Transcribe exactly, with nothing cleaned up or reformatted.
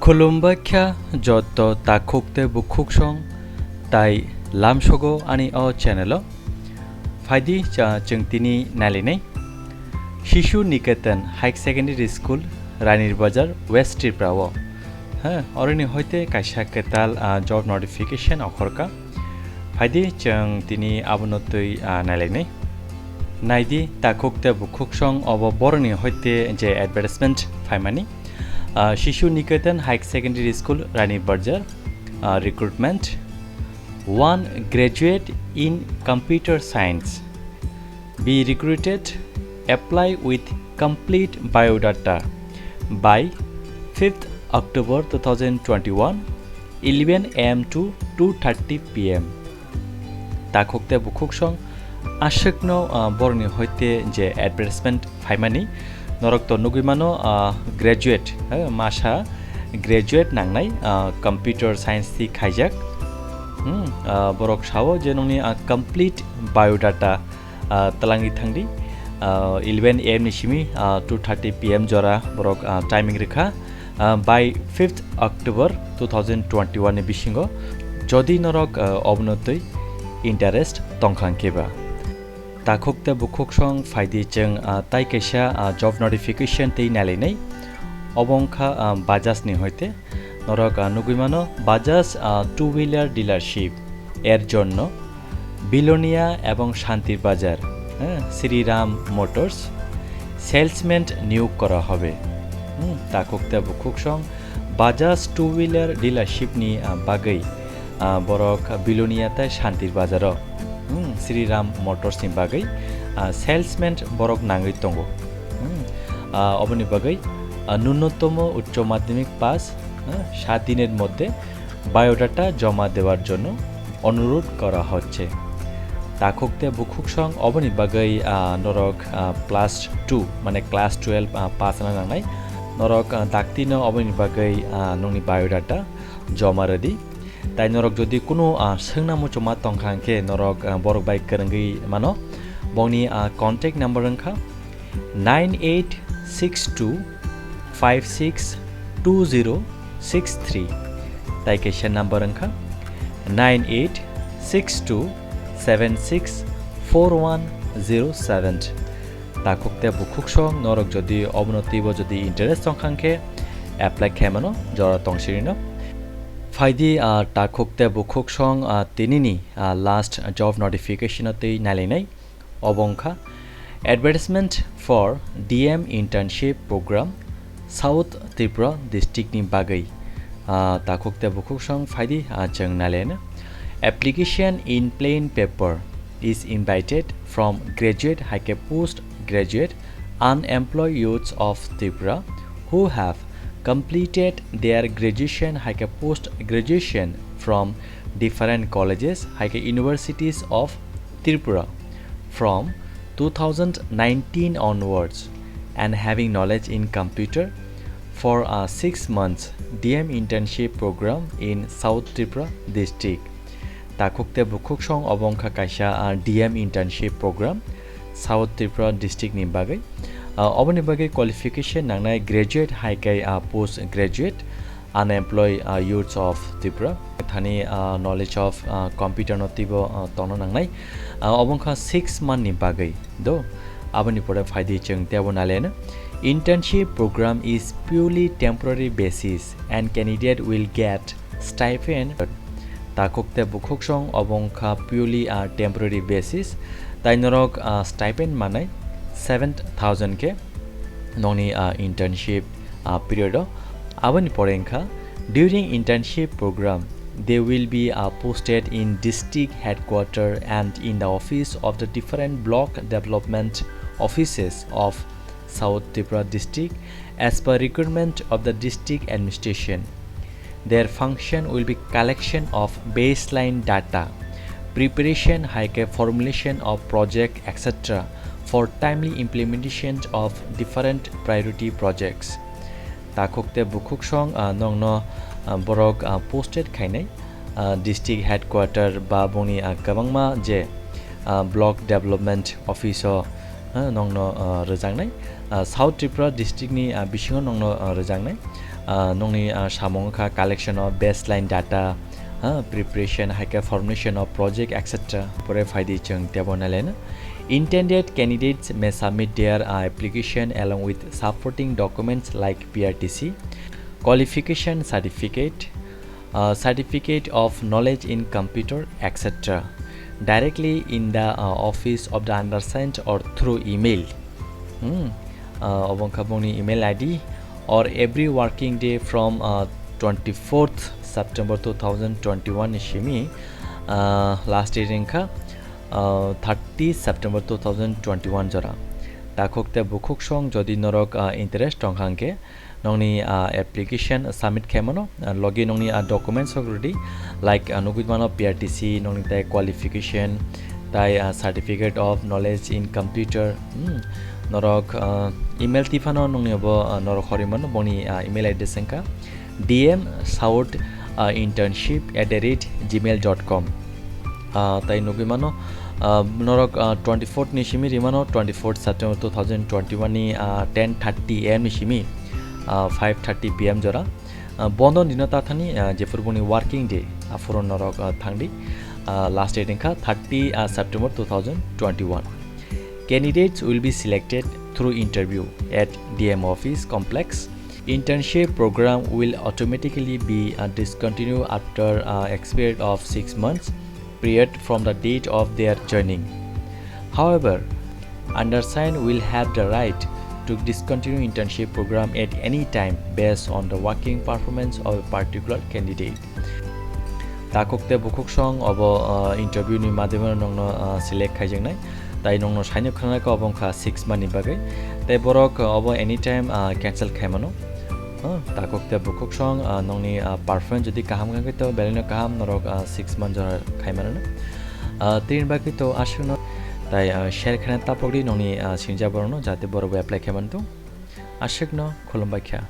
Khulumbai kha joto takhuk tei bukhuksong tai lamsogo ani o channel o. Phaidi cha-, chwng tini nailainai. Shishu Niketan High Secondary School, Ranir Bazar, West Tripura o. Ha, oroni hoite kaisa kwtal, ah, job notification okhorka. Phaidi chwng tini abono twi, ah, nailainai. Naidi takhuk tei bukhuksong obo boroni hoite je advertisement phaimani. Ah, Shishu Niketan High Secondary School, Ranir Bazar, ah, recruitment. One graduate in computer science be recruited. Apply with complete biodata by fifth October two thousand twenty-one, eleven a m to two thirty p m. Takhuk tei bukhuksong aswkno, ah, boroni hoite je advertisement phaimani, norok to nugwi mano, ah, graduate, eh, masa graduate nangnai, ah, computer science si khaijak. Hmm, ah, borok sao je nongni, ah, complete biodata, ah, twlangwi thangdi. Ah, eleven a m ni simi, ah, two thirty p m jora borok, ah, timing rwkha. Ah, by fifth October two thousand twenty-one ni bisingo, jodi norok, ah, obono twi interest tongkha hwnkhe ba. Takhuk tei bukhuksong phaidi chwng, ah, tai kaisa, ah, job notification tei nailainai. Obo wngkha, ah, Bajaj ni hoite. Norok, ah, nugwi mano Bajaj, ah, two wheeler dealership er jonno Bilonia ebong Shantir Bazar, eh, Shri Ram Motors salesman niyog kora hobe. Hmm, takhuk tei bukhuksong Bajaj two wheeler dealership ni, ah, bagwi, ah, borok Bilonia tei Shantir Bazar o, hmm, Shri Ram Motors ni bagwi, ah, salesman borok nangwi tongo. Hmm, ah, oboni bagwi, ah, ন্যূনতম উচ্চ মাধ্যমিক পাস, হ্যাঁ, সাত দিনের মধ্যে বায়োডাটা জমা দেওয়ার জন্য অনুরোধ করা হচ্ছে। Takhuk tei bukhuksong oboni bagwi, ah, norok, ah, plus two, mane class twelve, ah, pass wngna nangnai. Norok, ah, daktino oboni bagwi, ah, nongni biodata joma rwdi. Tai norok jodi kunu, ah, swngna muchungma tongkha hwnkhe norok, ah, borok bai kwrwngwi mano. Bongni, ah, contact number wngkha nine eight six two five six two zero six three. Tai kaisa number wngkha nine eight six two seven six four one zero seven. Takhuk tei bukhuksong norok jodi obono twibo jodi interest tongkha hwnkhe apply khaimano jora tongsirino. Phaidi, ah, takhuk tei bukhuksong, ah, tinini, ah, last job notification o twi nailainai. Obo wngkha advertisement for D M internship program South Tripura district ni bagwi. Ah, takhuk tei bukhuksong phaidi, ah, chwng nailaina. Application in plain paper is invited from graduate hai khe post graduate unemployed youths of Tripura who have completed their graduation hai khe post graduation from different colleges hai khe universities of Tripura from two thousand nineteen onwards and having knowledge in computer for a six months D M internship program in South Tripura district. Takhuk tei bukhuksong obo wngkha kaisa, ah, D M internship program South Tripura district ni bagwi. Ah, oboni bagwi qualification nangnai graduate hai khe, ah, post graduate unemployed, ah, youths of Tripura. Thani, ah, knowledge of, ah, computer no twibo, ah, tongna nangnai. Ah, obo wngkha six month ni bagwi, do. Aboni pore phaidi chwng teibo nailaina. Internship program is purely temporary basis and candidate will get stipend. Takhuk tei bukhuksong obo wngkha purely, ah, temporary basis. Tai norok, ah, stipend manai seven thousand khe nongni, ah, internship, ah, period o. Aboni pore wngkha, during internship program, they will be, uh, posted in district headquarter and in the office of the different block development offices of South Tripura district as per requirement of the district administration. Their function will be collection of baseline data, preparation hai khe formulation of project, et cetera for timely implementation of different priority projects. Takhuk tei bukhuksong, ah, nongno, ah, borok, ah, posted khainai, ah, district headquarter ba bongni, ah, kwbangma je, ah, block development office o, ah, nongno, ah, rwjaknai, ah, South Tripura district ni, ah, bisingo nongno, ah, rwjaknai. Ah, nokni, ah, samung wngkha collection of baseline data, ah, preparation, hai khe formulation of project, et cetera. Pore phaidi chwng tebo naileno. Intended candidates may submit their, ah, application along with supporting documents like P R T C, qualification certificate, uh, certificate of knowledge in computer, et cetera, directly in the, uh, office of the undersigned or through email. Hmm. Uh, obo wngkha bongni email I D, or every working day from, uh, twenty-fourth September two thousand twenty-one ni simi, uh, last date wngkha, uh, thirty September two thousand twenty-one jora. Takhuk tei bukhuk song jodi norok, uh, interest tongkha hwnkhe, nokni, ah, application submit khaimano, ah, logi nokni, ah, documents rok rwdi, like, ah, nugui mano P R T C, nokni tai qualification, tai, ah, certificate of knowledge in computer, hmm, norok, ah, email tiphano nokni bo, ah, norok horwi mano, boni, ah, email address wngkha D M south, ah, internship at the rate gmail dot com. Ah, tai nugui mano, ah, norok, ah, twenty-fourth ni simi rimano, twenty-fourth September two thousand twenty-one ni, ah, ten thirty A M ni simi, ah, five thirty P M jora. Ah, bondo dino tathani, ah, jephuru boni working day, aphuru norok, ah, thangdi. Ah, last date wngkha thirty, ah, September two thousand twenty-one. Candidates will be selected through interview at D M office complex. Internship program will automatically be, uh, discontinued after, uh, expired of six months period from the date of their joining. However, undersigned will have the right to discontinue internship program at any time based on the working performance of a particular candidate. Takhuk tei bukhuk song obo, ah, interview ni madhyameno nokno, ah, select khaijaknai. Tai nokno saino khwnanai kha obo wngkha six month ni bagwi. Tai borok, ah, obo anytime, ah, cancel khaimano. Ah, takhuk tei bukhuk song, ah, nokni, ah, performance jodi kaham wngkha khe to belai no kaham norok, ah, six month jora khaimano. Ah, tini bagwi to aswkno tai, ah, share khaina tapokdi nokni, ah, sinjak borokno jate borok bo apply khaimano. Aswkno khulumbai kha.